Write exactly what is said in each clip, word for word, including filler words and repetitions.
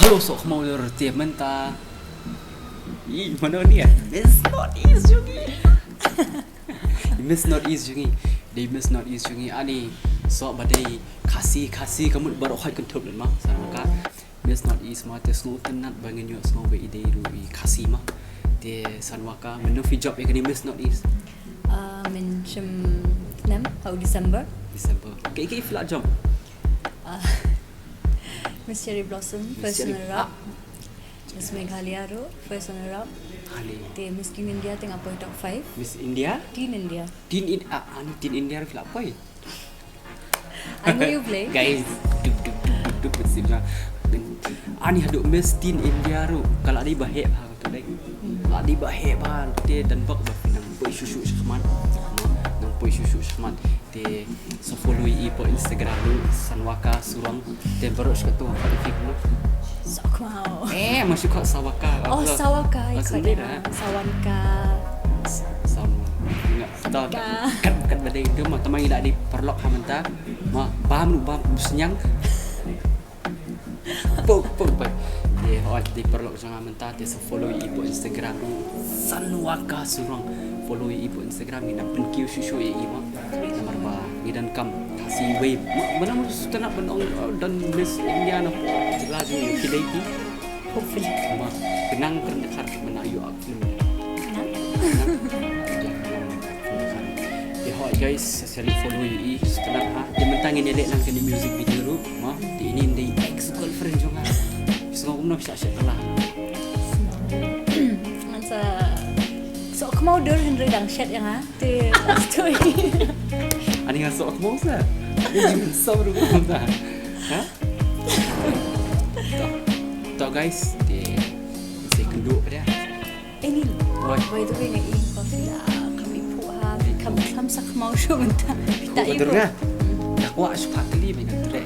Yo, soh khmaw dur te mynta. Ih, mano ni, ah? Miss Northeast jong ngi. Miss Northeast jong ngi. Dei Miss Northeast jong ngi. Ani, soh ba dei Khasi, Khasi ka mut baroh hoi kynthup lut ma. San waka Miss Northeast ma, te sngewtynnat ba ngin ïoh sngew ba i dei ruh i Khasi ma. Te san waka, mynno phi jop ïa kane Miss Northeast? Ah, mynshwa snem ha u December. December. Kaei kaei phi la jop? Ah, Miss Cherry Blossom, Miss first Cherry. Runner up. Miss Meghalaya ruh, first runner up. Ani. Te Miss Teen India te nga poi top five. Miss India? Teen India. Teen In, ah, ani Teen India ruh phi la poi. I know you play. Guys, dup dup dup dup dup, mesti ma. Ani haduh Miss Teen India ruh ka la dei ba heh bha ka tu dei. La dei ba heh bha, te don bok ba phi nang poi shuh shuh shakhmat. Nang poi shuh shuh shakhmat. Te sa follow ïa i hapoh Instagram ruh, Sanwaka Surong. Te baroh shi katta ha Facebook ma. Soh khmaw. Eh, masih kau Sawaka. Oh, Sawaka, Ah, ikut sendiri ya. Dah. Sawaka. Sound. Enggak. Dah, Sawaka. Kan, kan badai tu mah, teman ila di perlok ha mynta. Ma, bam lu bam, senyang. Pok, pok, pok. Ye, hoi, di perlok jong ha mynta, te sa follow i hapoh Instagram. Sanwaka Surong. Follow i hapoh Instagram, ngi nang pynkiew shuh shuh ïa i ma. Namar ba ngi donkam Khasi wave. Ma, mana mu sutana ban ong, oh, don Miss India na pok jylla jong ngi ki dei ki. Hopefully. Ma, khnang kren dkhar mana ïoh ak film. Nang. Ïa, hoi guys, sa sali follow ïa i sutana ha. Te mynta ngin ïaleh lang kane music video ruh. Ma, te ini dei ex girlfriend jong nga. Sngew kumno phi sa shet kylla? Ngan sa soh khmaw dur hynrei dang shet ïa nga. Te stoi. Ani nga soh khmaw sa. Ini jing soh ruh kumta. Ha? To, to guys, te sa kynduh ka dia. Eh Neil. Oi. By the way, nga ïohi ba phi la kham ïa phuh ha, kham kham sa khmaw shuh mynta. Phi ta Phuh ïa dur phuh. Nga. Nga kwah shu phat kali ba nga treh.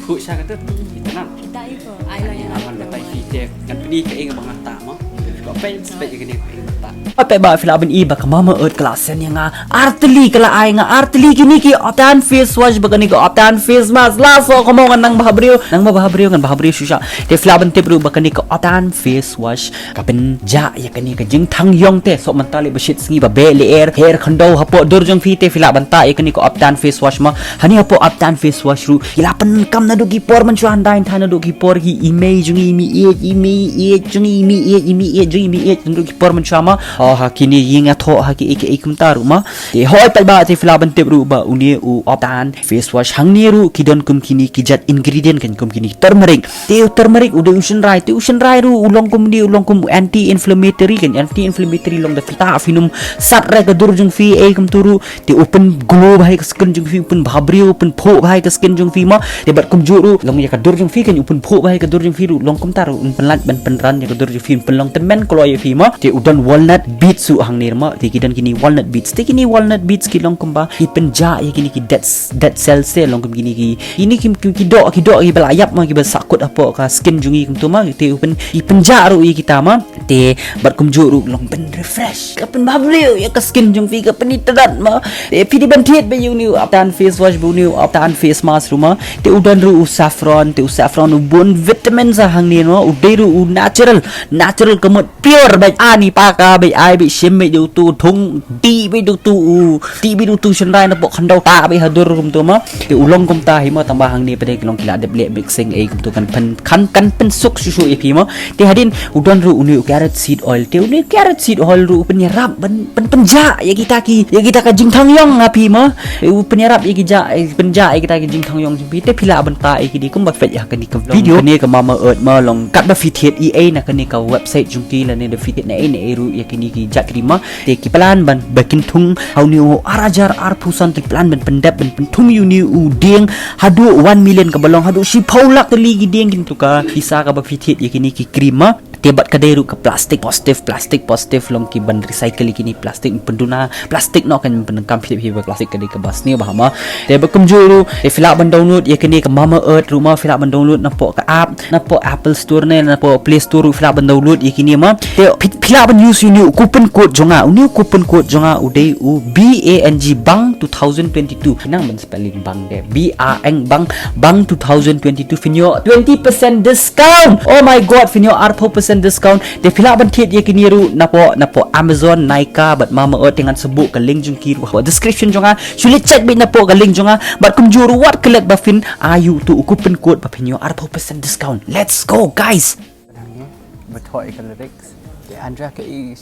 Phuh sha ka tu. Ita nang. Phi ta ïa phuh. Ai la Ani ïa aman batai phi te. Kan pynïaid ka ing ba nga ta mo. Ko pen spek ïa kane ka ing ba ta. Oi, peit ba phi lah ban i ba ka Mama Earth ka la send ïa nga ar tylli, ka la ai nga ar tylli kine ki Optan face wash bad kane ka Optan face mask. La soh khmaw, ngan nang bha briew, nang bha briew, ngan bha briew shisha. Te phi lah ban tip ruh ba kane ka Optan face wash ka pynjah ïa kane ka jingthang ïong te. Soh mynta leh ba shit sngi ba beh lyer, her khyndew hapoh dur jong phi, te phi lah ban tah ïa kane ka Optan face wash ma. Hani hapoh Optan face wash ruh ki la pynkam naduh ki por mynshuwa, hynda hynda naduh ki por ki i mei jong i, i mei ïeit, i mei ïeit jong i, i mei ïeit, i mei ïeit jong i, i mei ïeit naduh ki por mynshuwa ma. Oh, ha kine ïing nga thoh ha ki ei ki ei kumta ruh ma. Te hoi, peit ba te phi lah ban tip ruh ba une u Optan face wash hangne ruh ki don kum kine ki jait ingredient, kan kum kine ki turmeric. Te u turmeric u dei u shynrai, te u shynrai ruh u long kumne, u long kum anti inflammatory, kan anti inflammatory long da phi tah phin ym sat re ka dur jong phi ei kumtu ruh. Te u pynglow bha ïa ka skin jong phi, u pynbhabriew, u pynphuh bha ïa ka skin jong phi ma. Te bad kumjuh ruh long ïa ka dur jong phi, kan u pynphuh bha ïa ka dur jong phi ruh, long kumta ruh un pynlait ban pynran ïa ka dur jong phi, un pynlong tymmen kloi ïa phi ma. Te u don walnut beads ruh hangne ma. Te ki don kine walnut beads, te kine walnut beads ki long kumba ki pynjah ïa kine ki dead, dead cells, te long kum kine ki, kine ki, ki, ki doh, ki doh kiba la ïap ma, kiba sahkut hapoh ka skin jong ngi kumtu ma. Te u pyn, ki pynjah ruh ïa kita ma. Te bad kumjuh ruh long pyn refresh, ka pynbhabriew ïa ka skin jong phi, ka pynithuh ma. Te phi dei ban thied ba ïa une u Optan face wash bad une u Optan face mask ruh ma. Te u don ruh u saffron, te u saffron u bun vitamins hangne ma. U dei ruh u natural, natural ka mut pure, bad ani paka, bad ai, bad shim, bad utu thung, dih bad utu u, dih bad utu shynrai napoh khyndew, tah bad ha dur kumtu ma. Te u long kumta hi ma, tang ba hangne pat de ki long ki la dep leh mixing ei kumtu, kan pyn, kan, kan pynsuk shuh shuh ïa phi ma. Te hadien u don ruh une u carrot seed oil, te une u carrot seed oil ruh u pynïarap ban, ban pynjah ïa kita ki, ïa kita ka jingthang ïong ha phi ma. U pynïarap ïa ki jah, eh, pynjah ïa kita ki jingthang ïong jong phi, te phi lah ban tah ïa ki dei kumba peit ïa kane ka video. Kane ka Mama Earth ma long katba phi thied ei ei na kane ka website jong ki lane da phi thied na ei na ei ruh ïa kine ki jait cream ma. Te ki plan ban, ba kin thung ha une u ar hajar arphew san, te ki plan ban pyndep ban pynthung ïa une u dieng haduh one million kaba long, haduh shiphew lak tylli ki dieng kin tuka isa kaba phi thied ïa kine ki cream ma. Te bad ka dei ruh ka plastic positive, plastic positive long ki ban recycle ïa kine plastic, pynduna plastic noh, kan pyndonkam phi, phi ba plastic ka dei kaba sniew bha ma. Te bad kumjuh ruh te phi lah ban download ïa kine ka Mama Earth ruh ma, phi lah ban download napoh ka app, napoh Apple Store ne napoh Play Store ruh phi lah ban download ïa kine ma. Te phi, phi lah ban use ïa une u coupon code jong nga, une u coupon code jong nga u dei u B A N G, bang two thousand twenty-two. Nang ban spelling bang de, B A N G, bang, bang two thousand twenty-two, phin ïoh twenty percent discount. Oh my god, phin ïoh arphew percent discount. Te phi lah ban thied ïa kine ruh napoh, napoh Amazon, Nykaa bad Mama Earth, te ngan sa buh ka link jong ki ruh hapoh description jong nga. Shu leit check beit napoh ka link jong nga. Bad kumjuh ruh wat klet ba phin ai ïa uto u coupon code ba phin ïoh arphew percent discount. Let's go guys. Dang ïa, ba thoh ïa ka lyrics. Te Andrea, kaei,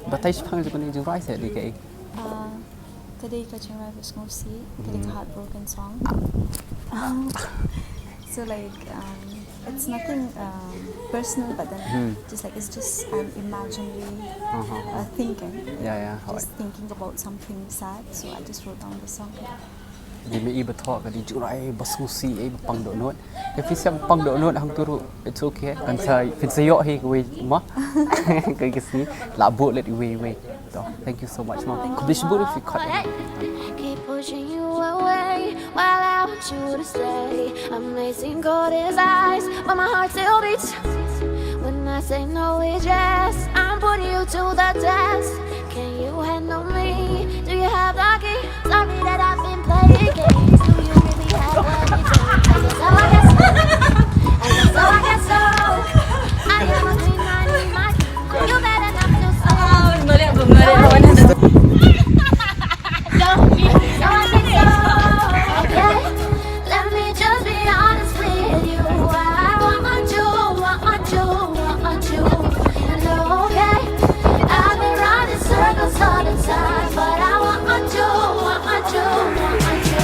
batai shaphang jong kane ka jingrwai se, dei kaei? Ah, ka dei ka jingrwai ba sngewsih, ka dei ka heartbroken song. Um, so like, um, it's nothing, um, personal, but then Hmm. just like, it's just an imaginary Uh-huh. uh, thinking. Yeah, yeah. Just thinking about something sad, so I just wrote down the song. Dei ma i ba thoh, ka dei jingrwai ba sngewsih, eh, ba pang dohnud. Te phi sngewsih ba pang dohnud hangto ruh, it's okay. Kan sa, phin sa ïoh hi kawei ma. Kawei ka sngi la buh leit iwei iwei. To, thank you so much ma. Khublei shibun ïa phi khot. Keep pushing you away while I want you to stay. Amazing God is eyes, but my heart still beats. When I say no, it's yes. I'm putting you to the test. Can you handle me? Do you have the key? Sorry that I've been playing games. Do you really have what it takes? I guess so, I guess so, I guess so. I am a queen, I need my king. You better not to say. Don't be so, I guess so, okay. Let me just be honest with you. I want my due, want my due, want my due. And okay, I've been running circles all the time, but I want my due, want my due, want my due.